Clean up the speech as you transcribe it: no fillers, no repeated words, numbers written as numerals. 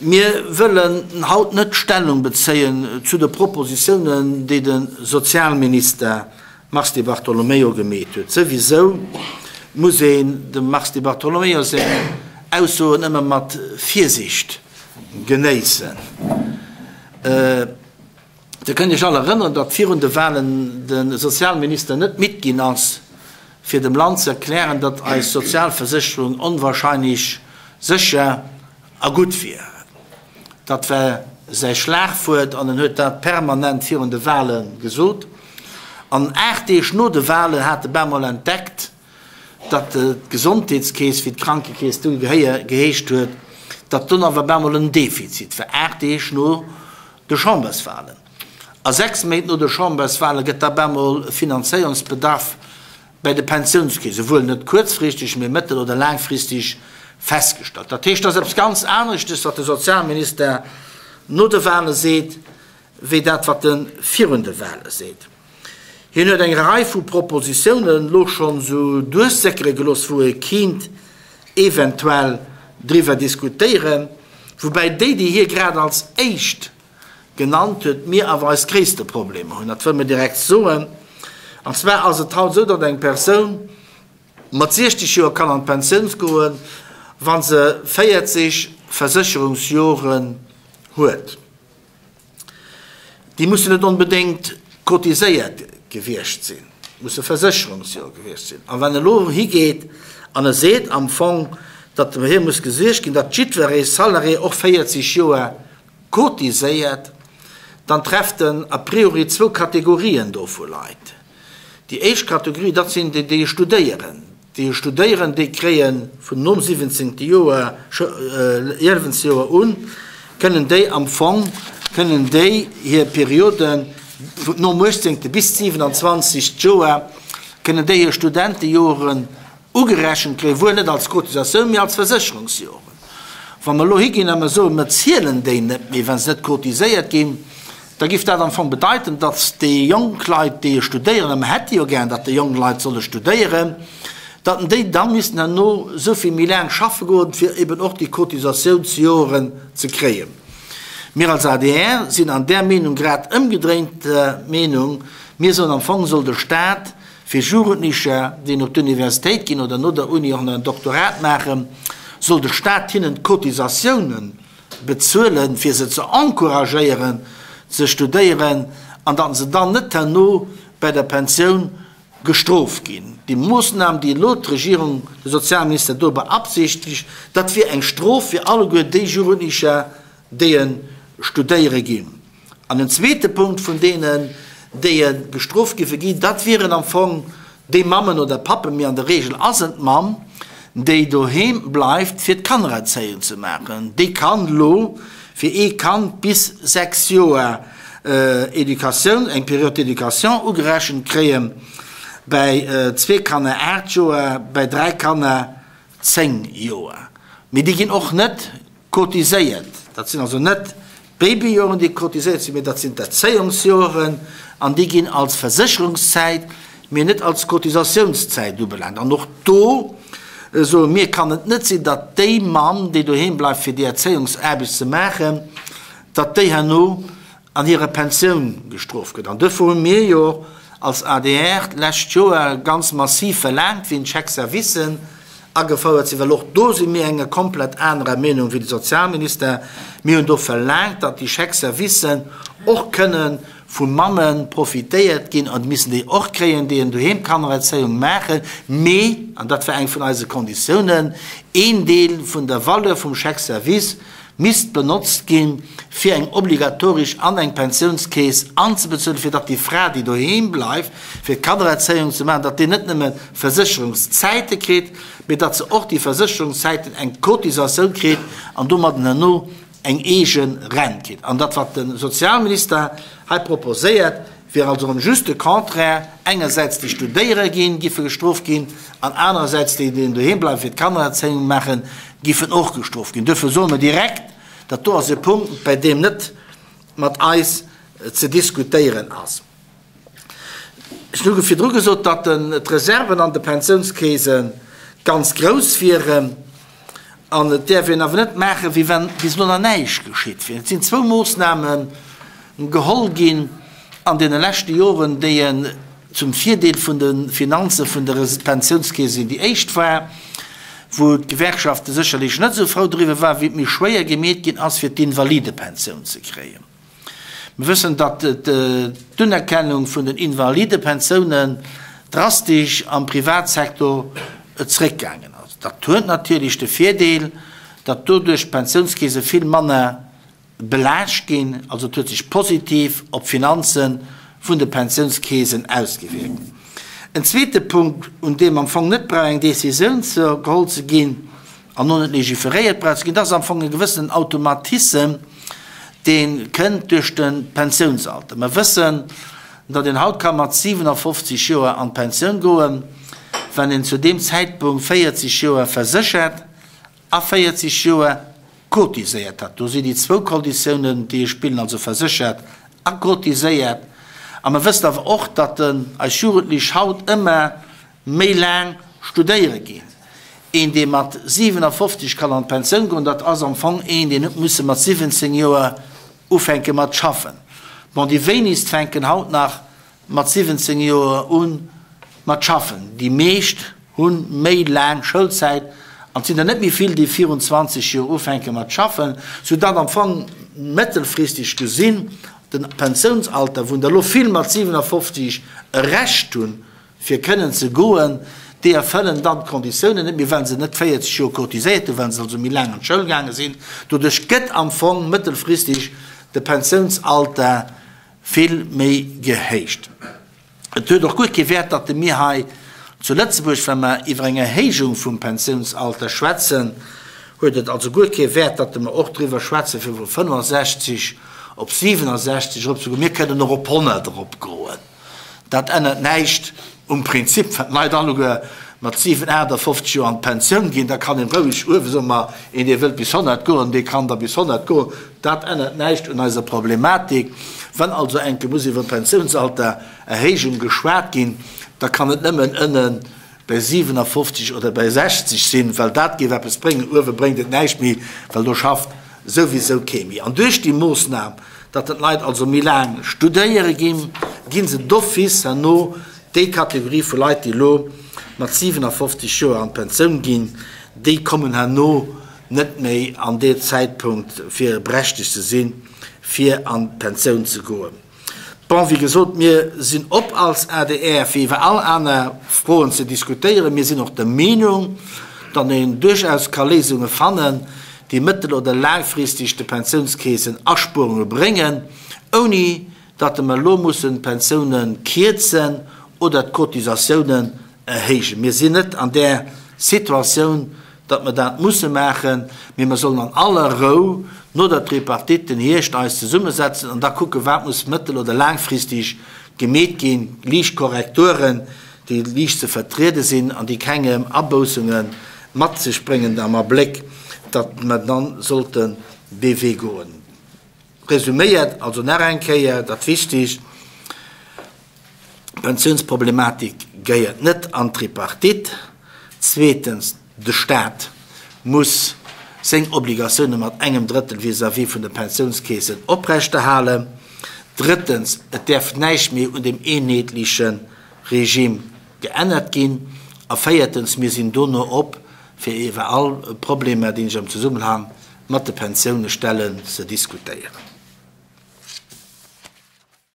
Mir wëllen haut net Stellung bezéien zu de Propositiounen, déi de Sozialminister Mars Di Bartolomeo gemeet huet. Souwisou muss een dem Mars Di Bartolomeo seng Aussoen ëmmer mat Virsicht genéissen. Dir kënnt Iech all erënneren, datt virun de Wahlen de Sozialminister net midd ginn ass, fir dem Land ze erklären, datt eis Sozialversécherung onwahrscheinlech sécher a gutt wier. Dat war säi Schlagwuert an en huet dat permanent virun de Wahle gesot. An 8 Deeg no de Wahlen hat e bemol entdeckt, datt d'Gesondheetskeess, wéi d'Krankekeess du geheescht huet, datt do awer bemol en Defizit war, 8 Deeg no de Chamberswahlen. A 6 Méint no de Chamberswahle gëtt da bemol e Finanzéierungsbedarf bäi de Pensiounskeese wuel net kuerzfristeg, mee mëttel oder laangfristeg festgestallt. Dat heescht, dat ass eppes ganz aneschtes, wat de Sozialminister no de Wahle seet, wéi dat, wat e virun de Wahle seet. Hien huet eng Rei vu Propositiounen elo schonn esou duerchséckere gelooss, wou ee kinnt eventuell driwwer diskutéieren, woubäi déi, déi hie grad als éischt genannt huet, mir awer eis gréisste Problemer hunn. Dat wëll mir direkt soen. An zwar ass et haut esou, datt eng Persoun mat 60 Joer kann an d'Pensioun goen, wa se 40 Versécherungsjoren huet. Déi mussen net onbedéngt cotiséiert gewiescht sinn, musse Versécherungsjore gewiescht sinn. A wann e elo higeet an e seet am Fong, datt hir muss gesuergt ginn, datt jiddweree Salarié och 40 Joer cotiséiert, dann trefft en a priori zwou Kategorien do vu Leit. Déi éischt Kategorie, dat sinn déi, déi studéieren. Déi studéieren, déi kréie vun nom 17. Joer, Liewensjoer un, kënnen déi am Fong, kënnen déi hir Perioden vun nom 18. bis 27. Joer, kënnen déi hir Studentejoren ugerechent kréien, wuel net als Cotisatioun, mee als Versécherungsjoren. Wa mer elo higinn a mer soen, mer zielen déi net méi, wa se net cotiséiert ginn, da giff dat am Fong bedeiten, datt déi jonk Leit, déi studéieren, a mer hätte jo gär, datt déi jonk Leit solle studéieren, datt déi da missten herno esou vill méi laang schaffe goen, fir eben och déi Cotisatiounsjoren ze kréien. Mir als adr sinn an där Meenung grad ëmgedréinter Meenung. Mir soen, am Fong soll de Stat Fir Jugendlicher, déi op d'Universitéit ginn oder no der Uni och nach en Doktorat maachen, soll de Staat hinnen d'Cotisatiounen bezuelen, fir se ze encouragéieren ze studéieren an datt se dann net herno bei der Pensioun gestrooft ginn. Déi Moossnam, déi elo d'Regierung, de Sozialminister do beabsichtegt, dat wier eng Strof fir alleguer déi Jugendlicher, déi studéiere ginn. An en zweete Punkt vun deenen, déi gestrooft géife ginn, dat wieren am Fong déi Mammen oder Pappen, mee an der Regel ass et d'Mamm, déi doheem bleift, fir d'Kannererzéiung ze maachen. Déi kann elo fir ee Kand bis 6 Joer Educatioun, eng Période d'éducation ugerechent kréien, bäi zwee Kanner 8 Joer, bäi 3 Kanner 10 Joer. Mee déi ginn och net cotiséiert. Dat sinn also net d'Babyjoren, déi cotiséiert sinn, mee dat sinn d'Erzéiungsjoren an déi ginn als Versécherungszäit, mee net als Cotisatiounszäit ubelaangt. An och do soe mir, kann et net sinn, datt déi Mamm, déi doheem bleift fir déi Erzéiungsaarbecht ze maachen, datt déi herno an hirer Pensioun gestrooft gëtt. An duerfir hu mir jo als adr d'lescht Joer ganz massiv verlaangt, wéi d'Chèque-servicen agefouert sinn, well och do si mir enger komplett anerer Meenung wéi de Sozialminister. Mir hunn do verlaangt, datt déi Chèque-servicen och kënne vu Mamme profitéiert ginn, an déi missen déi och kréien, déi en doheem Kannererzéiung maachen, mee, an dat war eng vun eise Konditiounen, een Deel vun der Valeur vum Chèque-service misst benotzt ginn, fir eng obligatoresch an eng Pensiounskeess anzebezuelen, fir datt déi Fra, déi doheem bleift, fir d'Kannererzéiung ze maachen, datt déi net nëmme Versécherungszäite kritt, mee datt se och déi Versécherungszäiten eng Cotisatioun kritt an domadden herno eng eege Rent kritt. An dat, wat de Sozialminister hei proposéiert, wier also erëm just de Contraire, engersäits déi studéiere ginn, giffe gestrooft ginn, an anerersäits déi, déi doheem bleiwen, fir d'Kannererzéiung maachen, giffen och gestrooft ginn. Duerfir soe mer direkt, dat do ass e Punkt, bäi deem net mat eis ze diskutéieren ass. Ech hu virdru gesot, datt d'Reserven an de Pensiounskeese ganz grouss wieren. An et däerf een awer net maachen, wéi wann bis elo nach näischt geschitt wier. Et sinn zwou Moossname geholl ginn an deene leschte Joren, déi en zum Virdeel vun de Finanze vun de Pensiounskeese sinn. Déi éischt war, wou d'Gewerkschafte sécherlech net esou frou driwwer waren, wéi et méi schwéier gemeet ginn ass, fir d'Invalidepensioun ze kréien. Mir wëssen, datt d'Unerkennung vun den Invalidepensiounen drastesch am Privatsektor zréckgaangen ass. Dat huet natierlech de Virdeel, datt doduerch d'Pensiounskeese vill manner belaascht ginn. Also et huet sech positiv op d'Finanze vun de Pensiounskeesen ausgewierkt. En zweete Punkt, un deem am Fong net brauch eng Décisioun geholl ze ginn, an och net legiferéiert brauch ze ginn, dat ass am Fong e gewëssenen Automatissem, dee kënnt duerch de Pensiounsalter. Mer wëssen, datt een haut ka mat 57 Joer an d'Pensioun goen, wann een zu deem Zäitpunkt 40 Joer verséchert a 40 Joer cotiséiert hat. Do sinn déi zwou Konditiounen, déi e spillen, also verséchert a cotiséiert. A mer wëssen awer och, datt eis Jugendlech haut ëmmer méi laang studéiere ginn. Een, dee mat 57 kann an d'Pensioun goen, dat ass am Fong een, deen huet musse mat 17 Joer ufänke mat schaffen. Bon, déi wéinegst fänken haut nach mat 17 Joer u mat schaffen. Déi meescht hu méi laang Schoulzäit an et sinn der net méi vill, déi virun 20 Joer ufänke mat schaffen, soudatt am Fong mëttelfristeg gesinn de Pensiounsalter, wou der elo vill mat 57 e Recht hunn, fir kënnen ze goen, déi erfëllen dann d'Konditiounen net méi, well se net 40 Joer cotiséiert hunn, well se also méi laang an d'Schoul gaange sinn. Doduerch gëtt am Fong mëttelfristeg de Pensiounsalter vill méi gehéicht. Et huet och guer kee Wäert, datt mir hei zu Lëtzebuerg, wa mer iwwer eng Erhéijung vum Pensiounsalter schwätzen, huet et also guer kee Wäert, datt mer och driwwer schwätzen, fir vu 65 op 67 eropzegoen. Mir kënnen och op 100 eropgoen. Dat ännert näischt um Prinzip, wann d'Leit alleguer mat 7, 58 Joer an d'Pensioun ginn, da kann een roueg uewe soen, ma een dee wëllt bis 100 goen, dee kann da bis 100 goen. Dat ännert näischt un eiser Problematik. Wann also enke muss iwwer Pensiounsaltererhéijung geschwat ginn, da kann et nëmmen ënne bäi 57 oder bäi 60 sinn, well dat géif eppes bréngen. Uewe bréngt et näischt méi, well do schafft souwisou kee méi. An duerch déi Moossnam, datt d'Leit also méi laang studéiere ginn, gi se d'office herno déi Kategorie vu Leit, déi elo mat 57 Joer an d'Pensioun ginn, déi kommen herno net méi an dee Zäitpunkt fir berechtigt ze sinn, fir an d'Pensioun ze goen. Bon, wéi gesot, mir sinn op als adr, fir iwwer all aner Froen ze diskutéieren. Mir sinn och der Meenung, datt een duerchaus ka Léisunge fannen, déi mëttel oder laangfristeg de Pensiounskeesen Aspuerunge bréngen, ouni datt mer elo mussen d'Pensioune kierzen oder d'Cotisatiounen erhéijen. Mir sinn net an där Situatioun, datt mer dat musse maachen, mee mer sollen an aller Rou no der Tripartite den Hierscht eis zesummesetzen an da kucken, wat muss mëttel oder laangfristig gemeet ginn, liicht Korrekturen, déi liicht ze vertriede sinn an déi kengem Aboussunge mat sech bréngen, am Abléck, datt mer dann sollten dee Wee goen. Resuméiert also nach eng Kéier dat Wichtigst, D'Pensiounsproblematik gehéiert net an d'Tripartite. Zweetens, de Stat muss seng Obligatioune mat engem Drëttel vis-à-vis vun de Pensiounskeesen oprechterhalen. Drëttens, et däerf näischt méi un dem eenheetleche Regime geännert ginn. A véiertens, mir sinn dono op, fir iwwer all Problemer, déi sech am Zesummenhang mat de Pensioune stellen, ze diskutéieren.